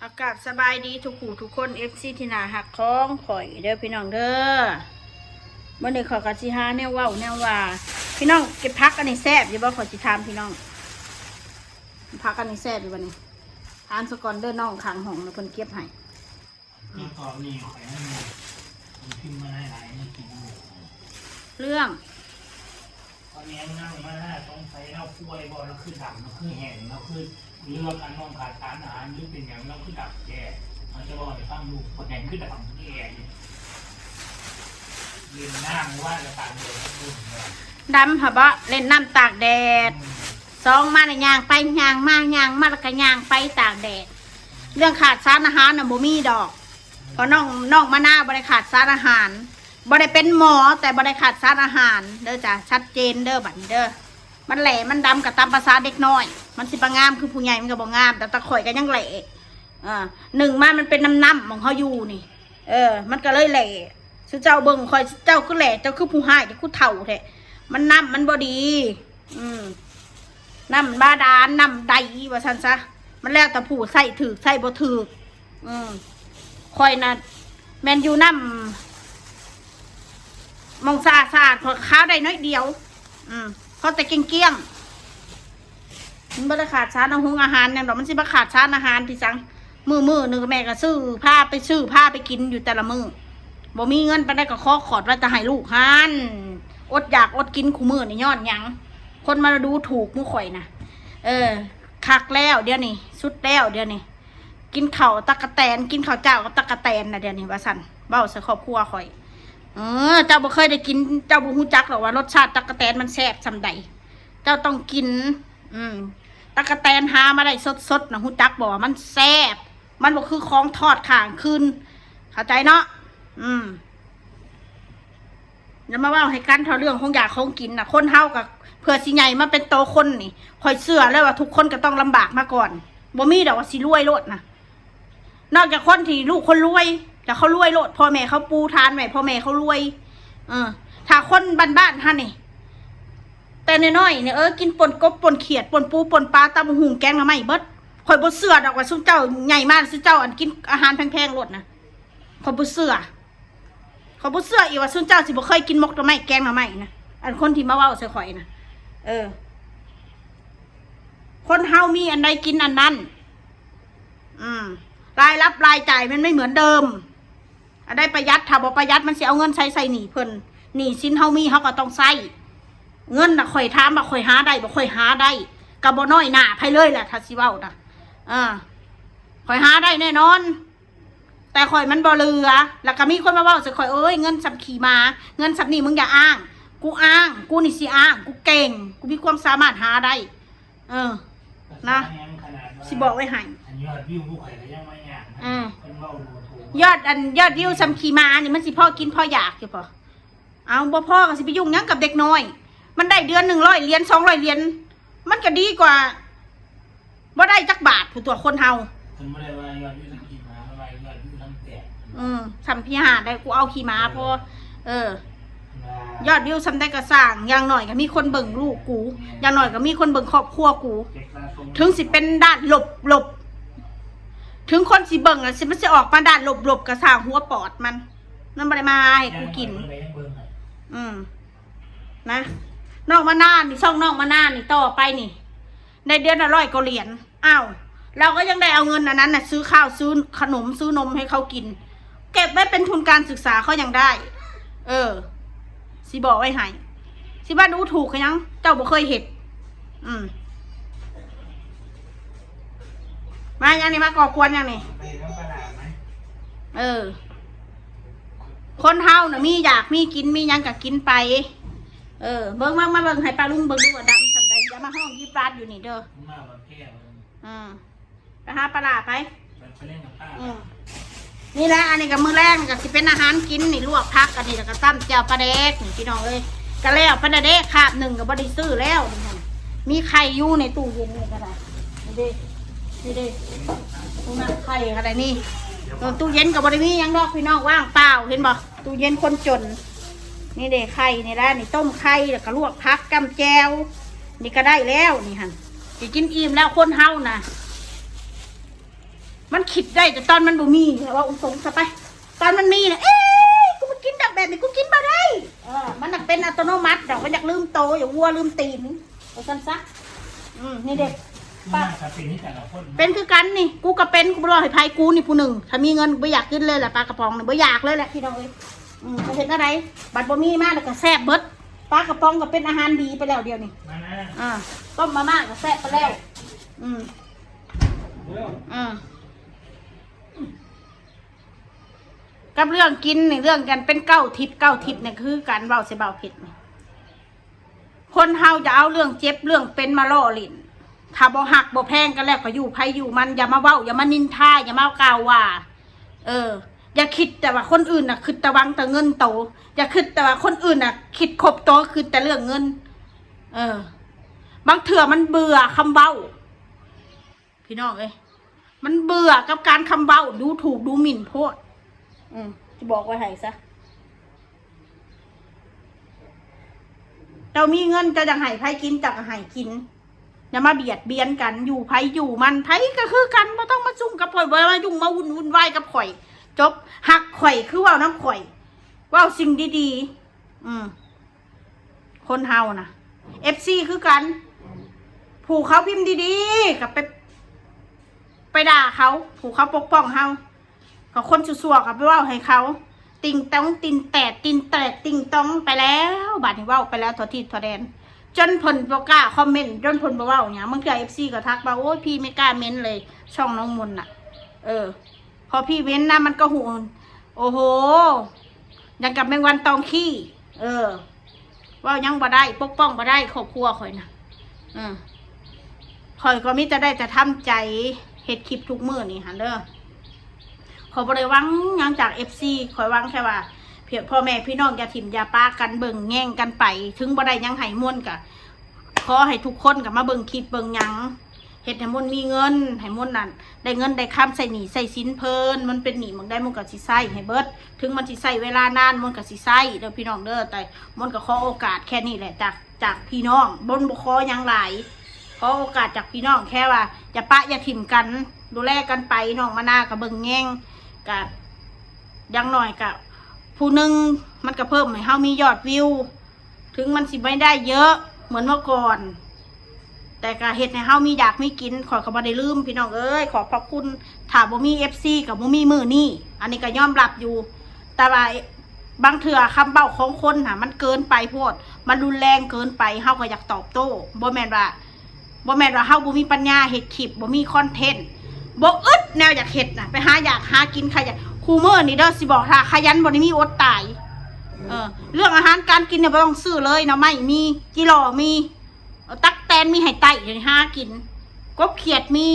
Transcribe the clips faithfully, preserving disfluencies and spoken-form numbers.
อากาศสบายดีทุกผู้ทุกคน เอฟซี ที่น่าฮักของข่อยเด้อพี่น้องเด้อ มื้อนี้ข้อยก็สิหาแนวเว้าแนวว่า พี่น้องเก็บผักอันนี้แซ่บอยู่บ่ ข้อยสิถามพี่น้อง ผักอันนี้แซ่บอยู่บ่นี่ ถามซะก่อนเด้อ น้องข้างห้องน่ะเพิ่นเก็บให้ นี่ตอนนี้ข่อยให้หมด มันขึ้นมาหลายๆ ไม่กินหมด เรื่อง ตอนนี้นั่งมาหน้าสงสัยเราป่วยบ่ เราคือดำ เราคือแห้ง เราคือเลือดอันน้องขาดสารอาหาร หรือเป็นอย่างเราคือดำแก่ มันจะบอกให้ฟังลูกคนแห้งคือดำแก่อยู่ เรียนนั่งว่าจะตามเดิน ดำหะบ่ เล่นน้ำตากแดด อืม สองมาแล้วย่างไปย่างมาย่างมาแล้วก็ย่างไปตากแดด เรื่องขาดสารอาหารน่ะบ่มีดอก เพราะน้องน้องมะนาวบ่ได้ขาดสารอาหาร บ่ได้เป็นหมอแต่บ่ได้ขาดสารอาหารเด้อจ้ะ ชัดเจนเด้อบัดนี้เด้อ มันแหล่มันดำก็ตามประสาเด็กน้อย มันสิบ่งามคือผู้ใหญ่มันก็บ่งาม แต่ตาข่อยก็ยังแหล่ อ่า หนึ่งมามันเป็นน้ำๆ ของเขาอยู่นี่ เออ มันก็เลยแหล่ ซุเจ้าเบิ่งข่อย เจ้าคือแหล่ เจ้าคือผู้ฮ้าย เจ้าคือเฒ่าแท้ มันน้ำมันบ่ดี อืม น้ำบาดาล น้ำใด ว่าซั่นซะ มันแล้วแต่ผู้ใช้ถืกใช้บ่ถืก อืม ข่อยน่ะ แม่นอยู่น้ำ หม่องสะอาดสะอาด ข่อยขาวได้น้อยเดียว อืม ขอแต่เกลี้ยงๆ มันบ่ได้ขาดสารอาหงอาหารหยังดอก มันสิบ่ขาดสารอาหารติซัง มื้อมื้อหนึ่งแม่ก็ซื้อพาไปซื้อพาไปกินอยู่แต่ละมื้อ บ่มีเงินปานใดก็ขอขอดไว้แต่ให้ลูกหั้น อดอยากอดกินคู่มื้อนี่ย้อนหยัง คนมาดูถูกหมู่ข่อยน่ะ เออ คักแล้วเดี๋ยวนี้ สุดแล้วเดี๋ยวนี้ กินข้าวตั๊กแตน กินข้าวเจ้ากับตั๊กแตนน่ะเดี๋ยวนี้ว่าซั่น เว้าใส่ครอบครัวข่อย เออ เจ้าบ่เคยได้กิน เจ้าบ่ฮู้จักหรอกว่ารสชาติตั๊กแตนมันแซ่บส่ำใด เจ้าต้องกิน อืม ตั๊กแตนหามาได้สดๆ น่ะ ฮู้จักบ่ว่ามันแซ่บ มันบ่คือของทอดค้างคืน เข้าใจเนาะ อืม อย่ามาเว้าให้กันเท่าเรื่องของอยากของกินน่ะ คนเฮาก็เพื่อสิใหญ่มาเป็นโตคนนี่ ข่อยเชื่อเลยว่าทุกคนก็ต้องลำบากมาก่อน บ่มีดอกว่าสิรวยโลดน่ะ นอกจากคนที่ลูกคนรวย แล้วเขารวยโลด พ่อแม่เขาปูทานไว้ พ่อแม่เขารวย เออ ถ้าคนบ้านๆ หั่นนี่ แต่น้อยๆ เนี่ย เออ กินป่นกบป่นเขียด ป่นปูป่นปลา ตำบักหุ่งแกงหน่อไม้เบิด ข่อยบ่เชื่อดอกว่าซุมเจ้าใหญ่มาซุมเจ้าอันกินอาหารแพงๆ โลดน่ะ ข่อยบ่เชื่อ ข่อยบ่เชื่ออีกว่าซุมเจ้าสิบ่เคยกินหมกหน่อไม้แกงหน่อไม้นะ อันคนที่มาเว้าใส่ข่อยนะ เออ คนเฮามีอันใดกินอันนั้น อืม รายรับรายจ่ายมันไม่เหมือนเดิม อันใดประหยัด ถ้าบ่ประหยัดมันสิเอาเงินใส่ใส่หนี้เพิ่น หนี้สินเฮามีเฮาก็ต้องใช้ เงินน่ะข่อยถามว่าข่อยหาได้บ่ ข่อยหาได้ ก็บ่น้อยหน้าไผเลยแหละ ถ้าสิเว้านะ อ่า ข่อยหาได้แน่นอน แต่ข่อยมันบ่เหลือ แล้วก็มีคนมาเว้าใส่ข่อย เอ้ย เงินส่ำขี้หมา เงินส่ำนี่มึงอย่าอ้าง กูอ้าง กูนี่สิอ้าง กูเก่ง กูมีความสามารถหาได้ เออ นะ สิบอกไว้ให้ อันยอดวิวผู้ข่อยก็ยังไม่ยากนะ อืม เพิ่นเว้าดูถูก ยอดอันยอดวิวส่ำขี้หมานี่มันสิพอกินพออยากอยู่บ่ เอาบ่พอก็สิไปยุ่งหยังกับเด็กน้อย มันได้เดือนหนึ่งร้อยเหรียญ สองร้อยเหรียญ มันก็ดีกว่า บ่ได้จักบาทผู้ตัวคนเฮา เพิ่นบ่ได้ว่ายอดวิวทั้งขี้หมา เพิ่นว่ายอดวิวทั้งแตก อืม ส่ำพี่หาได้ กูเอาขี้หมาพอ เออ ว่ายอดวิวส่ำใดก็สร้าง อย่างน้อยก็มีคนเบิ่งลูกกู อย่างน้อยก็มีคนเบิ่งครอบครัวกู เก็บสะสม ถึงสิเป็นด้านลบๆ ถึงคนสิเบิ่งอะ สิมันสิออกมาด้านลบๆ ก็สร้างหัวปอดมัน มันบ่ได้มาให้กูกิน เบิ่งเลย เบิ่งเลย อืม นะ น้องมะนาวนี่ ช่องน้องมะนาวนี่ ต่อไปนี่ ได้เดือนละร้อยกว่าเหรียญ อ้าว เราก็ยังได้เอาเงินอันนั้นน่ะ ซื้อข้าว ซื้อขนม ซื้อนมให้เขากิน เก็บไว้เป็นทุนการศึกษาเขายังได้ เออ สิบอกไว้ให้ สิว่าดูถูกเขายัง เจ้าบ่เคยเฮ็ด อืม มายังนี่ มาก่อกวนยังนี่ ไปน้ำปลาร้าไหม เออ คนเฮาน่ะ มีอยากมีกิน มีหยังก็กินไป เออ เบิ่ง มา มาเบิ่งให้ป้าลุงเบิ่งดูว่าดำส่ำใด อย่ามาฮ้องยีบฟาดอยู่นี่เด้อ มาแบบแก้วเลย อืม ไปหาปลาร้าไป ไป ไปเล่นกับป้า อืม นี่แหละ อันนี้ก็มื้อแลงก็สิเป็นอาหารกินนี่ ลวกผัก อันนี้แล้วก็ตำแจ่วปลาแดกนี่พี่น้องเอ้ย ก็แล้วปลาแดกคาบหนึ่งก็บ่ได้ซื้อแล้วนี่หั่น มีไข่อยู่ในตู้เย็นนี่ก็ได้ นี่เด้ นี่เด้ ตู้นั้นไข่ก็ได้นี่ เออ ตู้เย็นก็บ่ได้มีหยังดอกพี่น้อง ว่างเปล่า เห็นบ่ ตู้เย็นคนจน นี่เด้ ไข่นี่แหละ นี่ต้มไข่ แล้วก็ลวกผัก จ้ำแจ่ว นี่ก็ได้แล้ว นี่หั่น สิกินอิ่มแล้วคนเฮาน่ะ มันคิดได้แต่ตอนมันบ่มี ว่าองค์สงสไป ตอนมันมีนะ เอ้ย กูบ่กินดอกแบบนี้ กูกินบ่ได้ เออ มันน่ะเป็นอัตโนมัติดอก มันอยากลืมโต อยากวัวลืมตีน เอาซั่นซะ อืม นี่เด็ก ป้า มาสตินี่แต่ละคน เป็นคือกันนี่ กูก็เป็น กูบ่รอให้ไผ กูนี่ผู้หนึ่ง ถ้ามีเงิน บ่อยากกินเลยแหละ ปลากระป๋องนี่ บ่อยากเลยแหละ พี่น้องเอ้ย อืม ก็เห็นอะไร บัดบ่มีมาแล้วก็แซ่บเบิด ปลากระป๋องก็เป็นอาหารดีไปแล้วเดี๋ยวนี้ มานะ อ่า ต้มมาม่าก็แซ่บไปแล้ว อืม เร็ว อ่า กับเรื่องกินนี่ เรื่องกันเป็นเก้าทิศเก้าทิศเนี่ย คือการเว้าใส่เบาเผ็ดนี่ คนเฮาจะเอาเรื่องเจ็บเรื่องเป็นมาล้อเล่น ถ้าบ่ฮักบ่แพงกันแล้วก็อยู่ไผอยู่มัน อย่ามาเว้า อย่ามานินทา อย่ามากล่าวว่า เออ อย่าคิดแต่ว่าคนอื่นน่ะ คิดแต่หวังแต่เงินโต อย่าคิดแต่ว่าคนอื่นน่ะ คิดครบโต คิดแต่เรื่องเงิน เออ บางเทื่อมันเบื่อคำเว้า พี่น้องเอ้ย มันเบื่อกับการคำเว้า ดูถูกดูหมิ่นโพด อืม จะบอกไว้ให้ซะ เจ้ามีเงิน เจ้าอยากให้ไผกิน เจ้าก็ให้กิน อย่ามาเบียดเบียนกัน อยู่ไผอยู่มัน ไผก็คือกัน บ่ต้องมาซุ่มกับข่อย บ่มายุ่งมาวุ่น วุ่นวายกับข่อย จบ ฮักข่อยคือเว้านำข่อย เว้าสิ่งดีๆ อืม คนเฮานะ เอฟซี คือกัน ผู้เขาพิมพ์ดีๆ ก็ไป ไปด่าเขา ผู้เขาปกป้องเฮา ก็คนซั่วๆ ก็ไปเว้าให้เขา ติ่งต้อง ติ่งแตด ติ่งแตด ติ่งต้องไปแล้ว บาดนี้เว้าไปแล้วทั่วทิศทั่วแดน จนเพิ่นบ่กล้าคอมเมนต์ จนเพิ่นบ่เว้าหยัง บางเทื่อ เอฟซี ก็ทักว่า โอ้ย พี่ไม่กล้าเม้นเลย ช่องน้องมนต์น่ะ เออ พอพี่เม้นนะ มันก็หู โอ้โห ยังกับแมงวันตอมขี้ เออ เว้าหยังบ่ได้ ปกป้องบ่ได้ ครอบครัวข่อยนะ เออ ข่อยก็มีแต่ได้แต่ทำใจ เฮ็ดคลิปทุกมื้อนี่หั่นเด้อ ข่อยบ่ได้หวังหยังจาก เอฟซี ข่อยหวังแค่ว่า เพียงพ่อแม่พี่น้องอย่าถิ่มอย่าปากัน เบิ่งแยงกันไป ถึงบ่ได้หยังให้มนต์ก็ ขอให้ทุกคนก็มาเบิ่งคลิปเบิ่งหยัง เฮ็ดให้มนต์มีเงิน ให้มนต์นั่น ได้เงินได้คำใส่หนี้ใส่สินเพิ่น มันเป็นหนี้หม่องใดมนต์ก็สิใช้ให้เบิด ถึงมันสิใช้เวลานาน มนต์ก็สิใช้เด้อพี่น้องเด้อ แต่มนต์ก็ขอโอกาสแค่นี้แหละ จาก จากพี่น้อง มนต์บ่ขอหยังหลาย ขอโอกาสจากพี่น้องแค่ว่า อย่าปะอย่าถิ่มกัน ดูแลกันไป น้องมานาก็เบิ่งแยง ก็อย่างน้อยก็ ผู้หนึ่งมันก็เพิ่มให้เฮามียอดวิว ถึงมันสิไม่ได้เยอะเหมือนเมื่อก่อน แต่ก็เฮ็ดให้เฮามีอยากมีกิน ข้อยก็บ่ได้ลืมพี่น้องเอ้ย ขอบพระคุณ ถ้าบ่มี เอฟซี ก็บ่มีมื้อนี้ อันนี้ก็ยอมรับอยู่ แต่ว่าบางเทื่อคำเว้าของคนน่ะ มันเกินไปโพด มันรุนแรงเกินไป เฮาก็อยากตอบโต้ บ่แม่นว่า บ่แม่นว่าเฮาบ่มีปัญญาเฮ็ดคลิป บ่มีคอนเทนต์ บ่อึดแนวอยากเฮ็ดน่ะ ไปหาอยากหากินขยัน คู่มื้อนี้เด้อ สิบอก ถ้าขยันบ่ได้มีอดตาย เออ เรื่องอาหารการกินเนี่ยบ่ต้องซื้อเลย หน่อไม้มี จิหล่อมี เออ ตั๊กแตนมีให้ไต่ให้หากิน กบเขียดมี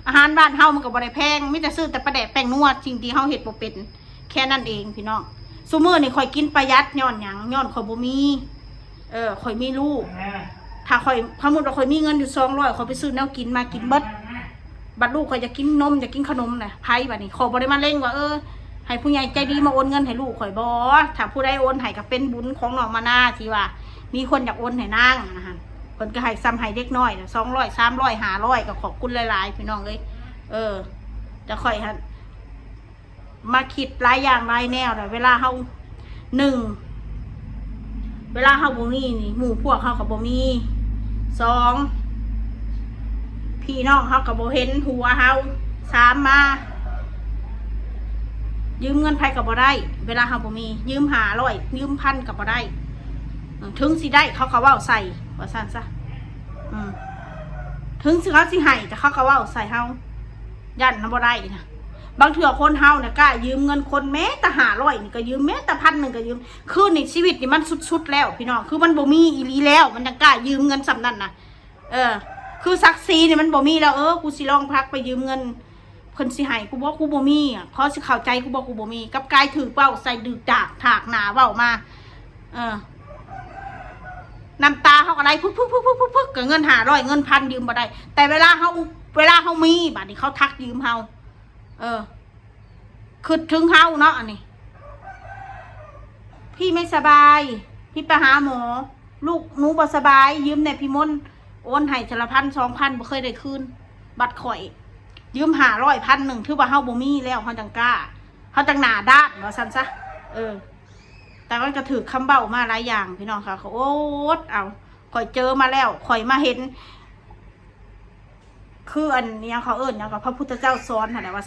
อาหารบ้านเฮามันก็บ่ได้แพง มีแต่ซื้อแต่ปลาแดกแป้งนัว สิ่งที่เฮาเฮ็ดบ่เป็น แค่นั้นเองพี่น้อง ซุมื้อนี่ข่อยกินประหยัดย้อนหยัง ย้อนข่อยบ่มี เออ ข่อยมีลูก ถ้าข่อย สมมุติว่าข่อยมีเงินอยู่สองร้อย ข่อยไปซื้อแนวกินมากินเบิด บัดลูกข่อยอยากกินนม อยากกินขนมน่ะ ไผบัดนี้ ข่อยบ่ได้มาเร่งว่า เออ ให้ผู้ใหญ่ใจดีมาโอนเงินให้ลูกข่อยบ่ ถ้าผู้ใดโอนให้ก็เป็นบุญของน้องมานาที่ว่า มีคนอยากโอนให้นางนะฮะ เพิ่นก็ให้ซ้ำให้เด็กน้อยน่ะ สองร้อย สามร้อย ห้าร้อย ก็ขอบคุณหลายๆ พี่น้องเอ้ย เออ แต่ข่อยหั่น มาคิดหลายอย่างหลายแนวแหละ เวลาเฮา หนึ่ง เวลาเฮาบ่มีนี่ หมู่พวกเฮาก็บ่มี สอง พี่น้องเฮาก็บ่เห็นหัวเฮา สาม มา ยืมเงินไผก็บ่ได้ เวลาเฮาบ่มี ยืมห้าร้อย ยืมพันก็บ่ได้ เออ ถึงสิได้เขาก็เว้าใส่ ว่าซั่นซะ อืม ถึงสิเขาสิให้ แต่เขาก็เว้าใส่เฮา ย้านเฮาบ่ได้นะ บางเทื่อคนเฮาเนี่ยกล้ายืมเงินคนแม้แต่ห้าร้อยนี่ก็ยืม แม้แต่พันหนึ่งก็ยืม คือในชีวิตนี่มันสุดๆแล้วพี่น้อง คือมันบ่มีอีหลีแล้ว มันยังกล้ายืมเงินส่ำนั้นนะ เออ คือศักดิ์ศรีนี่มันบ่มีแล้ว เออ กูสิลองพักไปยืมเงิน เพิ่นสิให้กูบ่ กูบ่มีอะ เขาสิเข้าใจกูบ่ กูบ่มี กลับกลายถือเว้าใส่ ดึกดากถากหน้าเว้ามา เออ น้ำตาเขาก็ไหลพึกๆๆๆๆ ก็เงินห้าร้อย เงินพันยืมบ่ได้ แต่เวลาเฮา เวลาเฮามี บัดนี้เขาทักยืมเฮา เออ คิดถึงเฮาเนาะ อันนี้ พี่ไม่สบาย พี่ไปหาหมอ ลูกหนูบ่สบาย ยืมแหน่พี่มนต์ โอนให้เทื่อละพันสองพัน บ่เคยได้คืน บัดข่อย ยืมห้าร้อย พันหนึ่ง ถือว่าเฮาบ่มีแล้ว เฮาจั่งกล้า เฮาจั่งหน้าด้านว่าซั่นซะ เออ แต่มันก็ถืกคำเว้ามาหลายอย่างพี่น้องค่ะ ก็อดเอา ข่อยเจอมาแล้ว ข่อยมาเห็น คืออันนี้เขาเอิ้นหยังก็พระพุทธเจ้าสอนหั่นแหละว่าซะ